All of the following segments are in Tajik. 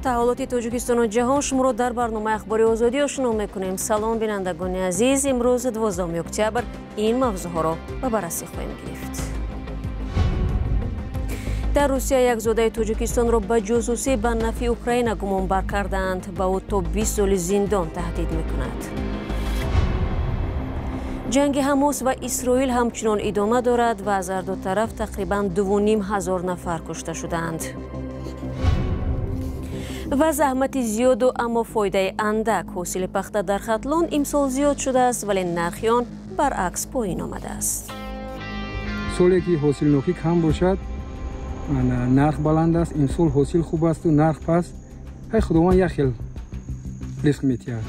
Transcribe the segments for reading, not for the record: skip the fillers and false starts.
Таҳаввулоти Тоҷикистону ҷаҳон шуморо дар барномаи Ахбори Озодӣ ошно мекунем. Салом, бинандагони азиз. Имрӯз 12 октябр ин мавзӯъҳоро ба баррасӣ хоҳем гирифт. Дар Русия як зодаи Тоҷикистонро ба ҷосусӣ ба нафъи Украина гумонбар кардаанд. Ба ӯ то 20 соли зиндон таҳдид мекунад. Ҷанги Ҳамос ва Исроил ҳамчунон идома дорад ва аз ҳар ду тараф тақрибан 2500 нафар кушта шудаанд. Ва заҳмати зиёду аммо фоидаи андак. Ҳосили пахта дар Хатлон имсол зиёд шудааст, вале нархи он баръакс поин омадааст. Соле ки ҳосилнокӣ кам бошад, нарх баланд аст. Имсол ҳосил хуб асту нарх паст. Ҳай, Худованд як хел ризқ метиҳад.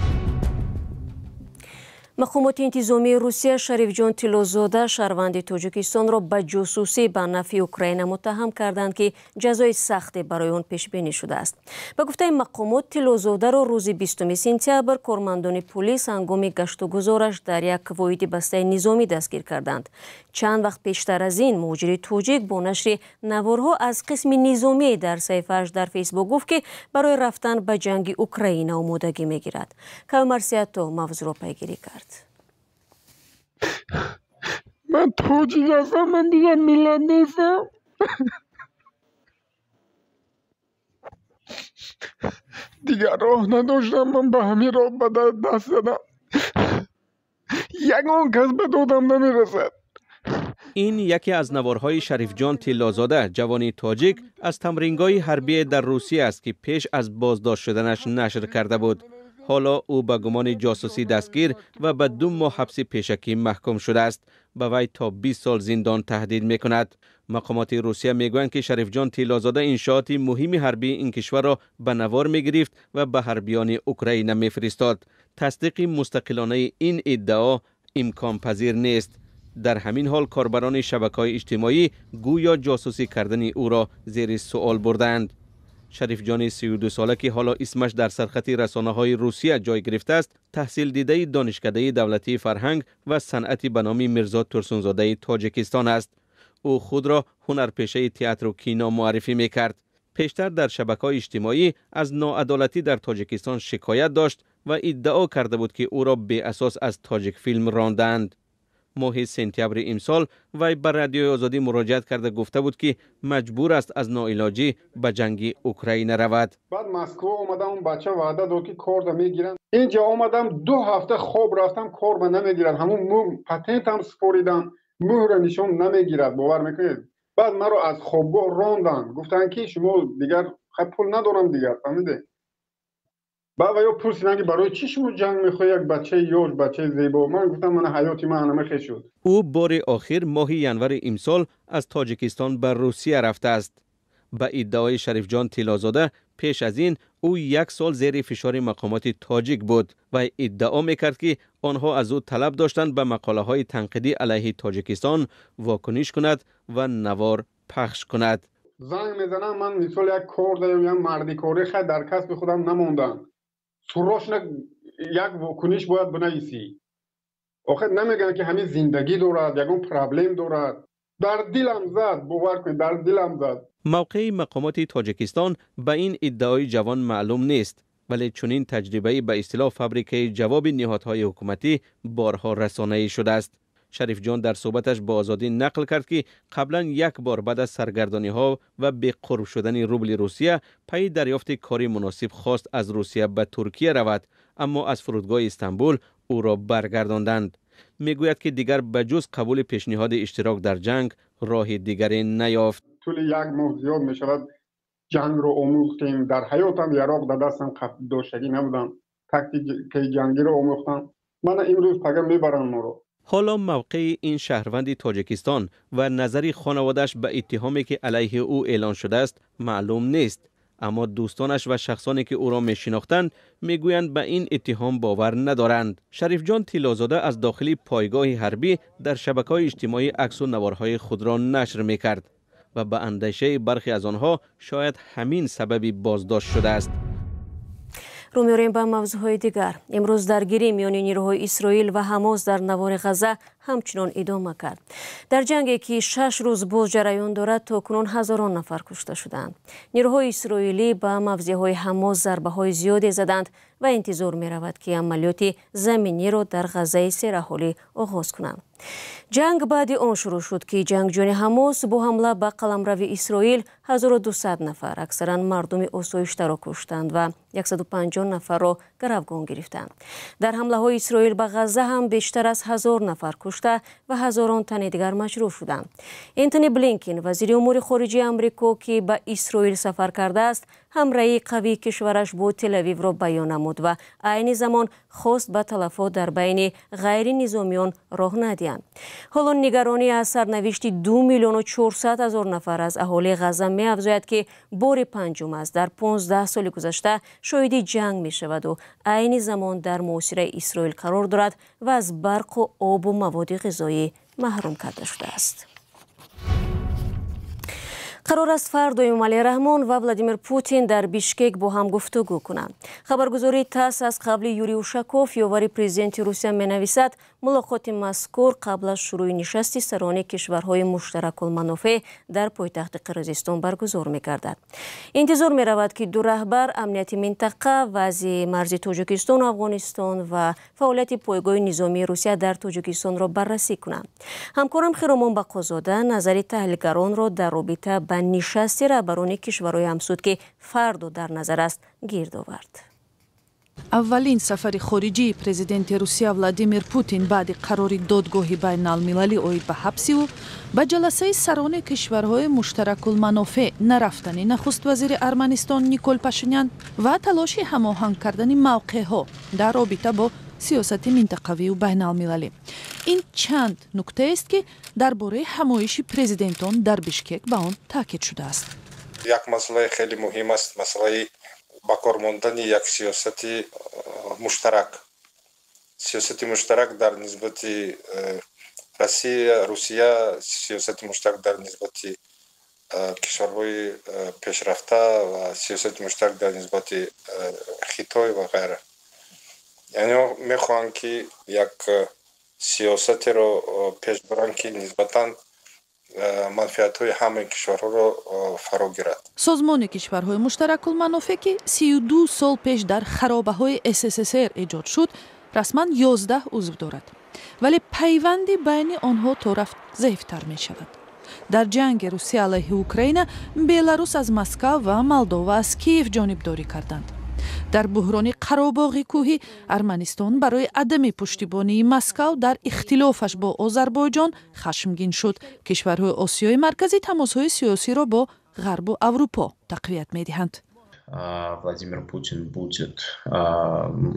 Мақомоти интизомии Русия Шарифҷон Тиллозода, шаҳрванди Тоҷикистонро ба ҷосусӣ ба нафъи Украина муттаҳам карданд, ки ҷазои сахте барои он пешбинӣ шудааст. Ба гуфтаи мақомот, Тиллозодаро рӯзи 20 сентябр кормандони пулис ҳангоми гаштугузораш дар як воҳиди бастаи низомӣ дастгир карданд. Чанд вақт пештар аз ин муҳоҷири тоҷик бо нашри наворҳо аз қисми низомӣ дар саҳифааш дар Фейсбук гуфт, ки барои рафтан ба ҷанги Украина омодагӣ мегирад. Кавмарсиято мавзӯъро пайгирӣ кард. Ман тоҷик ҳастам, ман дигар миллат нестам. Дигар роҳ надоштам, ман ба ҳамин роҳ ба даст задам. Ягон кас ба додам намерасад. Ин яке аз наворҳои Шарифҷон Тиллозода, ҷавони тоҷик, аз тамрингоҳи ҳарбие дар Русия аст, ки пеш аз боздошт шуданаш нашр карда буд. Ҳоло ӯ ба гумони ҷосусӣ дастгир ва ба 2 моҳ ҳабси пешакӣ маҳкум шудааст. Ба вай то 20 сол зиндон таҳдид мекунад. Мақомоти Русия мегӯянд, ки Шарифҷон Тиллозода иншооти муҳими ҳарбии ин кишварро ба навор мегирифт ва ба ҳарбиёни Украина мефиристод. Тасдиқи мустақилонаи ин иддао имконпазир нест. Дар ҳамин ҳол корбарони шабакаҳои иҷтимоӣ гӯё ҷосусӣ кардани ӯро зери суол бурдаанд. Шарифҷони 32 сола, ки ҳоло исмаш дар сархати расонаҳои Русия ҷой гирифтааст, таҳсилдидаи Донишкадаи давлатии фарҳанг ва санъати ба номи Мирзо Турсунзодаи Тоҷикистон аст. Ӯ худро ҳунарпешаи театру кино муаррифӣ мекард. Пештар дар шабакаҳои иҷтимоӣ аз ноадолатӣ дар Тоҷикистон шикоят дошт ва иддао карда буд, ки ӯро беасос аз Тоҷикфилм рондаанд. Моҳи сентябри имсол вай ба Радиои Озодӣ муроҷиат карда гуфта буд, ки маҷбур аст аз ноилоҷӣ ба ҷанги Украина равад. Баъд Москва омадам, он бача ваъда дод, ки корда мегиранд. Инҷа омадам, 2 ҳафта хоб рафтам, корба намегирад. Ҳамун патентам супоридам, мӯҳра нишон намегирад, бовар мекунед? Баъд маро аз хобгоҳ ронданд, гуфтанд, ки шумо дигар пул надорам дигар, фаҳмидед? Баъд ё пурсиданд, ки барои чӣ шумо ҷанг мехоҳед, як бачаи ёш, бачаи зебо. Ман гуфтам, мана ҳаёти ман ҳама хел шуд. Ӯ бори охир моҳи январи имсол аз Тоҷикистон ба Русия рафтааст. Ба иддаои Шарифҷон Тиллозода, пеш аз ин ӯ 1 сол зери фишори мақомоти тоҷик буд ва иддао мекард, ки онҳо аз ӯ талаб доштанд ба мақолаҳои танқидӣ алайҳи Тоҷикистон вокуниш кунад ва навор пахш кунад. Занг мезанам, ман мисол як кор даём, як мардикорӣ, хай дар касби худам намондам. Суррошна як вокуниш бояд бинависӣ. Охир намегӯянд, ки ҳамин зиндагӣ дорад, ягон проблем дорад. Дар дилам зад, бовар кунед, дар дилам зад. Мавқеи мақомоти Тоҷикистон ба ин иддаои ҷавон маълум нест, вале чунин таҷрибаи ба истилоҳ фабрикаи ҷавоби ниҳодҳои ҳукуматӣ борҳо расонаӣ шудааст. Шарифҷон дар суҳбаташ бо Озодӣ нақл кард, ки қаблан як бор баъд аз саргардониҳо ва беқурб шудани рубли Русия пайи дарёфти кори муносиб хост аз Русия ба Туркия равад, аммо аз фурудгоҳи Истанбул ӯро баргардонданд. Мегӯяд, ки дигар ба ҷуз қабули пешниҳоди иштирок дар ҷанг роҳи дигаре наёфт. Тӯли 1 моҳ зиёд мешавад ҷангро омӯхтем. Дар ҳаётам яроқ дар дастам доштагӣ набудам. Тактикаи ҷангиро омӯхтам. Мана имрӯз пага мебаранд моро. Ҳоло мавқеи ин шаҳрванди Тоҷикистон ва назари хонаводааш ба иттиҳоме, ки алайҳи ӯ эълон шудааст, маълум нест. Аммо дӯстонаш ва шахсоне, ки ӯро мешинохтанд, мегӯянд ба ин иттиҳом бовар надоранд. Шарифҷон Тиллозода аз дохили пойгоҳи ҳарбӣ дар шабакаҳои иҷтимоӣ аксу наворҳои худро нашр мекард ва ба андешаи бархе аз онҳо шояд ҳамин сабаби боздошт шудааст. Рӯ меорем ба мавзӯъҳои дигар. Имрӯз даргирӣ миёни нирӯҳои Исроил ва Ҳамос дар навори Ғазза Ҳамчунон идома кард. Дар ҷанге, ки 6 рӯз боз ҷараён дорад, то кунун ҳазорон нафар кушта шуданд. Нирӯҳои исроилӣ ба мавзеъҳои Ҳамос зарбаҳои зиёде заданд ва интизор меравад, ки амалиёти заминиро дар Ғаззаи сераҳолӣ оғоз кунанд. Ҷанг баъди он шурӯъ шуд, ки ҷангҷӯёни Ҳамос бо ҳамла ба қаламрави Исроил 1200 нафар, аксаран мардуми осоиштаро, куштанд ва 150 нафарро гаравгон гирифтанд. Дар ҳамлаҳои Исроил ба Ғазза ҳам бештар аз 1000 нафар кушта ва ҳазорон тани дигар маҷрӯҳ шуданд. Энтони Блинкин, вазири умури хориҷии Амрико, ки ба Исроил сафар кардааст, ҳамроҳии қавии кишвараш бо Телавивро баён намуд ва айни замон хост, ба талафот дар байни ғайринизомиён роҳ надиҳанд. Ҳоло нигаронӣ аз сарнавишти 2 400 000 нафар аз аҳолии Ғазза меафзояд, ки бори панҷум аст дар 15 соли гузашта шоҳиди ҷанг мешаваду айни замон дар муҳосираи Исроил қарор дорад ва аз барқу обу маводи ғизоӣ маҳрум карда шудааст. Қарор аст, фардо Эмомалӣ Раҳмон ва Владимир Путин дар Бишкек бо ҳам гуфтугӯ кунанд. Хабаргузории ТАСС аз қавли Юрий Ушаков, ёвари президенти Русия, менависад, мулоқоти мазкур қабл аз шурӯъи нишасти сарони кишварҳои муштаракулманофеъ дар пойтахти Қирғизистон баргузор мегардад. Интизор меравад, ки ду раҳбар амнияти минтақа, вазъи марзи Тоҷикистону Афғонистон ва фаъолияти пойгоҳи низомии Русия дар Тоҷикистонро баррасӣ кунанд. Ҳамкорам Хиромон Бақозода назари таҳлилгаронро дар робита ба нишасти раҳбарони кишварҳои ҳамсуд, ки фардо дар назар аст, гирд овард. Аввалин сафари хориҷии президенти Русия Владимир Путин баъди қарори додгоҳи байналмилалӣ оид ба ҳабси ӯ, ба ҷаласаи сарони кишварҳои муштаракулманофеъ нарафтани нахуствазири Арманистон Никол Пашинян ва талоши ҳамоҳанг кардани мавқеъҳо дар робита бо сиёсати минтақавию байналмилалӣ — ин чанд нуктаест, ки дар бораи ҳамоиши президентон дар Бишкек ба он таъкид шудааст. Як масъалаи хеле муҳим аст, масъалаи ба кор мондани як сиёсати муштарак, сиёсати муштарак дар нисбати Русия, сиёсати муштарак дар нисбати кишварҳои пешрафта ва сиёсати муштарак дар нисбати Хитой ва ғайра. Яъне мехоҳанд, ки як сиёсатеро пеш баранд, ки нисбатан манфиатҳои ҳамаи кишварҳоро фаро гирад. Созмони кишварҳои муштаракулманофеъ, ки 32 сол пеш дар харобаҳои СССР эҷод шуд, расман 11 узв дорад, вале пайванди байни онҳо то рафт заифтар мешавад. Дар ҷанги Русия алайҳи Украина Беларус аз Москав ва Молдова аз Киев ҷонибдорӣ карданд. Дар буҳрони Қаробоғи кӯҳӣ Арманистон барои адами пуштибонии Москав дар ихтилофаш бо Озарбойҷон хашмгин шуд. Кишварҳои Осиёи Марказӣ тамосҳои сиёсиро бо Ғарбу Аврупо тақвият медиҳанд. Владимир Путин будет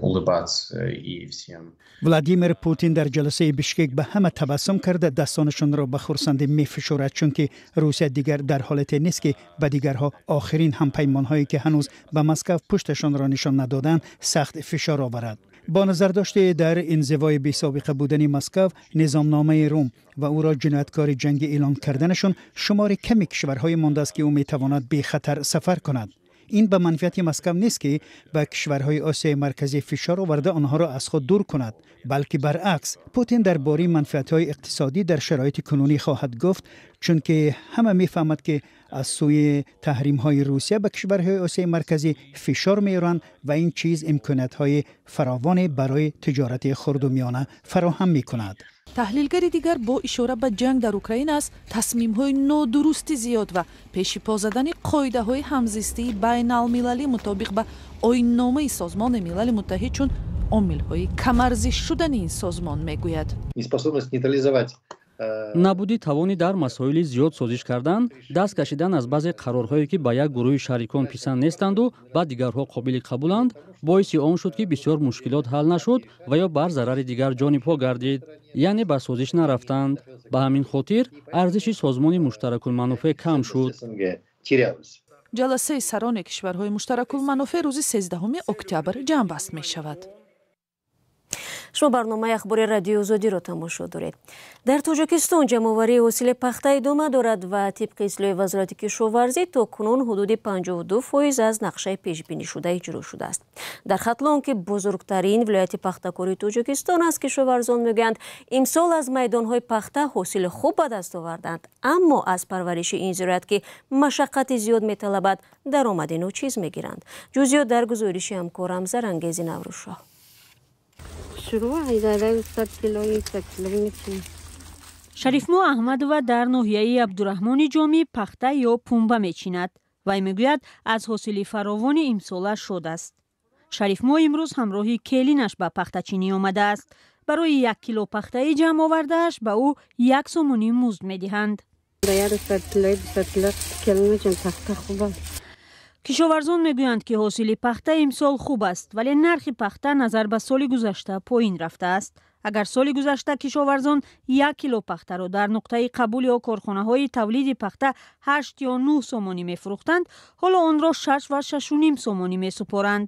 улыбаться и всем. Владимир Путин дар ҷаласаи Бишкек ба ҳама табассум карда, дастонашонро ба хурсандӣ мефишорад, чунки Русия дигар дар ҳолате нест, ки ба дигарҳо, охирин ҳампаймонҳое, ки ҳанӯз ба Москав пушташонро нишон надоданд, сахт фишор оварад. Бо назардошти дар инзивои бесобиқа будани Москав, низомномаи Рум ва ӯро ҷинояткори ҷангӣ эълон карданашон, шумори ками кишварҳое мондааст, ки ӯ метавонад бехатар сафар кунад. Ин ба манфиати Москав нест, ки ба кишварҳои Осиёи Марказӣ фишор оварда, онҳоро аз худ дур кунад, балки баръакс, Путин дар бораи манфиатҳои иқтисодӣ дар шароити кунунӣ хоҳад гуфт, чунки ҳама мефаҳмад, ки аз сӯи таҳримҳои Русия ба кишварҳои Осиёи Марказӣ фишор меоранд ва ин чиз имкониятҳои фаровоне барои тиҷорати хурду миёна фароҳам мекунад. Таҳлилгари дигар бо ишора ба ҷанг дар Украина аз тасмимҳои нодурусти зиёд ва пеши по задани қоидаҳои ҳамзистии байналмилалӣ мутобиқ ба оинномаи Созмони Милали Муттаҳид чун омилҳои камарзиш шудани ин созмон мегӯяд. Неспособность нейтрализовать Набуди тавони дар масоили зиёд созиш кардан, даст кашидан аз баъзе қарорҳое, ки ба як гурӯҳи шарикон писанд нестанду ба дигарҳо қобили қабуланд, боиси он шуд, ки бисёр мушкилот ҳал нашуд ва ё бар зарари дигар ҷонибҳо гардид, яъне ба созиш нарафтанд. Ба ҳамин хотир арзиши созмони муштаракулманофеъ кам шуд. Ҷаласаи сарони кишварҳои муштаракулманофеъ рӯзи 13 октябр ҷамъбаст мешавад. Шумо барномаи ахбори Радиои Озодиро тамошо доред. Дар Тоҷикистон ҷамъоварии ҳосили пахта идома дорад ва тибқи ислоҳи Вазорати кишоварзӣ то кунун ҳудуди 52% аз нақшаи пешбинишуда иҷро шудааст. Дар Хатлон, ки бузургтарин вилояти пахтакории Тоҷикистон аст, кишоварзон мегӯянд, имсол аз майдонҳои пахта ҳосили хуб ба даст оварданд, аммо аз парвариши ин зироат, ки машаққати зиёд металабад, даромади ночиз мегиранд. Ҷузъиёт дар гузориши ҳамкорам Зарангези Наврӯзшоҳ. Шарифмо Аҳмадова дар ноҳияи Абдураҳмони Ҷомӣ пахта ё пумба мечинад. Вай мегӯяд, аз ҳосили фаровони имсола шод аст. Шарифмо имрӯз ҳамроҳи келинаш ба пахтачинӣ омадааст. Барои 1 кило пахтаи ҷамъ овардааш ба ӯ 1 сомонӣ музд медиҳанд. Кишоварзон мегӯянд, ки ҳосили пахта имсол хуб аст, вале нархи пахта назар ба соли гузашта поин рафтааст. Агар соли гузашта кишоварзон 1 кило пахтаро дар нуқтаи қабул ё корхонаҳои тавлиди пахта 8 ё 9 сомонӣ мефурӯхтанд, ҳоло онро 6 ва 6,5 сомонӣ месупоранд.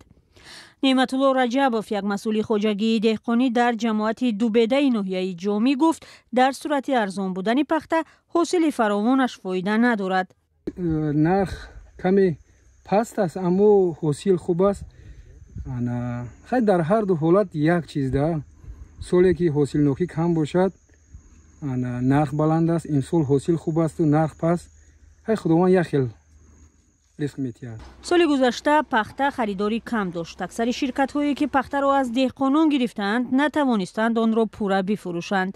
Неъматулло Раҷабов, як масъули хоҷагии деҳқонӣ дар ҷамоати Дубедаи ноҳияи Ҷомӣ, гуфт, дар сурати арзон будани пахта ҳосили фаровонаш фоида надорад. Нарх каме паст аст, аммо ҳосил хуб аст. Хай, дар ҳар ду ҳолат як чиз да. Соле ки ҳосилнокӣ кам бошад, нарх баланд аст. Имсол ҳосил хуб асту нарх паст. Хай, Худованд як хел ризқ метиҳад. Соли гузашта пахта харидорӣ кам дошт. Аксари ширкатҳое, ки пахтаро аз деҳқонон гирифтаанд, натавонистанд онро пурра бифурӯшанд.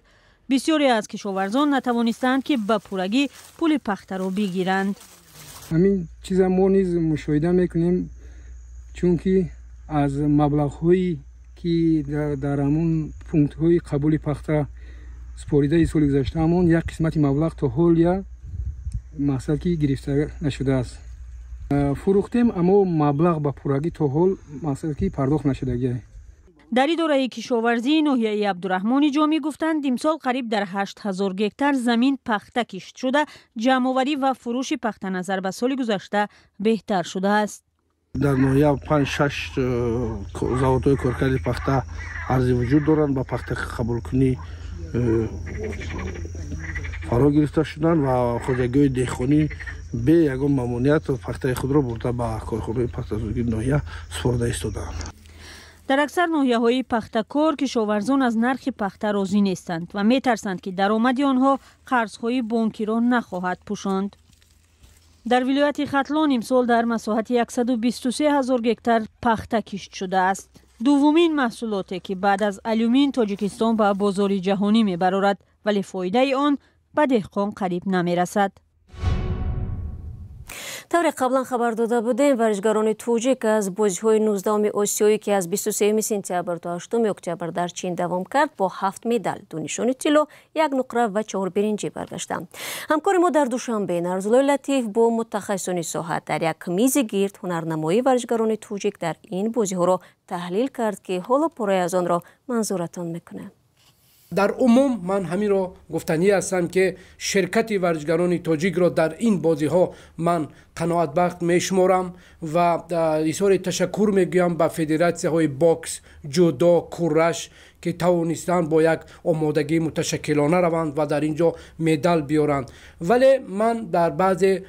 Бисёре аз кишоварзон натавонистанд, ки ба пуррагӣ пули пахтаро бигиранд. Ҳамин чиза мо низ мушоҳида мекунем, чунки аз маблағҳое ки дар ҳамон пунктҳои қабули пахта супоридаи соли гузаштаамон як қисмати маблағ то ҳолия мақсад ки гирифта нашудааст. Фурӯхтем, аммо маблағ ба пуррагӣ то ҳол мақсад ки пардохт нашудагиа. Дар идораи кишоварзии ноҳияи Абдураҳмони Ҷомӣ гуфтанд, имсол қариб дар 8000 гектар замин пахта кишт шуда, ҷамъоварӣ ва фурӯши пахта назар ба соли гузашта беҳтар шудааст. Дар ноҳия 5-6 заводҳои коркарди пахта арзи вуҷуд доранд, ба пахта қабулкунӣ фаро гирифта шуданд ва хоҷагиҳои деҳқонӣ бе ягон мамоният пахтаи худро бурда ба корхонаҳои пахтасозии ноҳия супорда истодаанд. Дар аксар ноҳияҳои пахтакор кишоварзон аз нархи пахта розӣ нестанд ва метарсанд, ки даромади онҳо қарзҳои бонкиро нахоҳад пӯшонд. Дар вилояти Хатлон имсол дар масоҳати 123 ҳазор гектар пахта кишт шудааст. Дуввумин маҳсулоте, ки баъд аз алюмин Тоҷикистон ба бозори ҷаҳонӣ мебарорад, вале фоидаи он ба деҳқон қариб намерасад. Тавре қаблан хабар дода будем, варзишгарони тоҷик аз бозиҳои 19-уми Осиёӣ, ки аз 23 сентябр то 8 октябр дар Чин давом кард, бо 7 медал, 2 нишони тилло, 1 нуқра ва 4 биринҷӣ баргаштанд. Ҳамкори мо дар Душанбе Нарзуллои Латиф бо мутахассисони соҳа дар як мизи гирд ҳунарнамоии варзишгарони тоҷик дар ин бозиҳоро таҳлил кард, ки ҳоло пурраи аз онро манзуратон мекунем. Дар умум ман ҳаминро гуфтанӣ ҳастам, ки ширкати варзишгарони тоҷикро дар ин бозиҳо ман қаноатбахт мешуморам ва изҳори ташаккур мегӯям ба федератсияҳои бокс, ҷудо, кураш, ки тавонистанд бо як омодагии муташаккилона раванд ва дар ин ҷо медал биёранд. Вале ман дар баъзе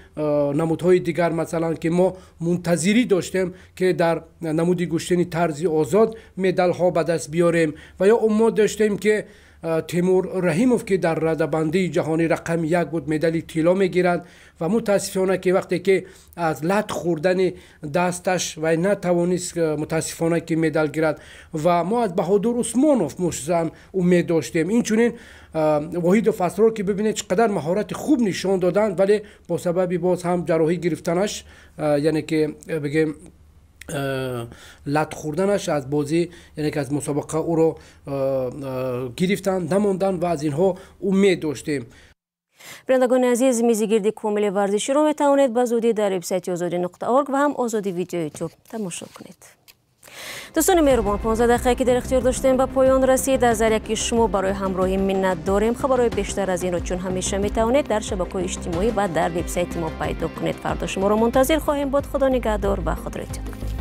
намудҳои дигар, масалан, ки мо мунтазирӣ доштем, ки дар намуди гӯштини тарзи озод медалҳо ба даст биёрем ва ё умед доштем, ки Тимур Раҳимов, ки дар радабандии ҷаҳонӣ рақами 1 буд, медали тилло мегирад ва мутаассифона, ки вақте ки аз лат хӯрдани дасташ вай натавонист, мутаассифона, ки медал гирад. Ва мо аз Баҳодур Усмонов мушзан умед доштем. Инчунин Воҳидов Асрор, ки бибинед чӣ қадар маҳорати хуб нишон доданд, вале бо сабаби боз ҳам ҷарроҳӣ гирифтанаш, яъне ки бигем лат хӯрданаш аз бозӣ, яъне ки аз мусобиқа ӯро гирифтанд, намонданд ва аз инҳо умед доштем. Бинандагони азиз, мизи гирди комили варзиширо метавонед ба зудӣ дар вебсайти озодӣ.org ва ҳам Озодӣ видео ютуб тамошо кунед. Дӯстони меҳрубон, 15 дақиқае ки дар ихтиёр доштем ба поён расид. Аз ҳар яки шумо барои ҳамроҳӣ миннат дорем. Хабарҳои бештар аз инро чун ҳамеша метавонед дар шабакаҳои иҷтимоӣ ва дар вебсайти мо пайдо кунед. Фардо шуморо мунтазир хоҳем буд. Худо нигаҳдор ва худро эҳтиёт кунед.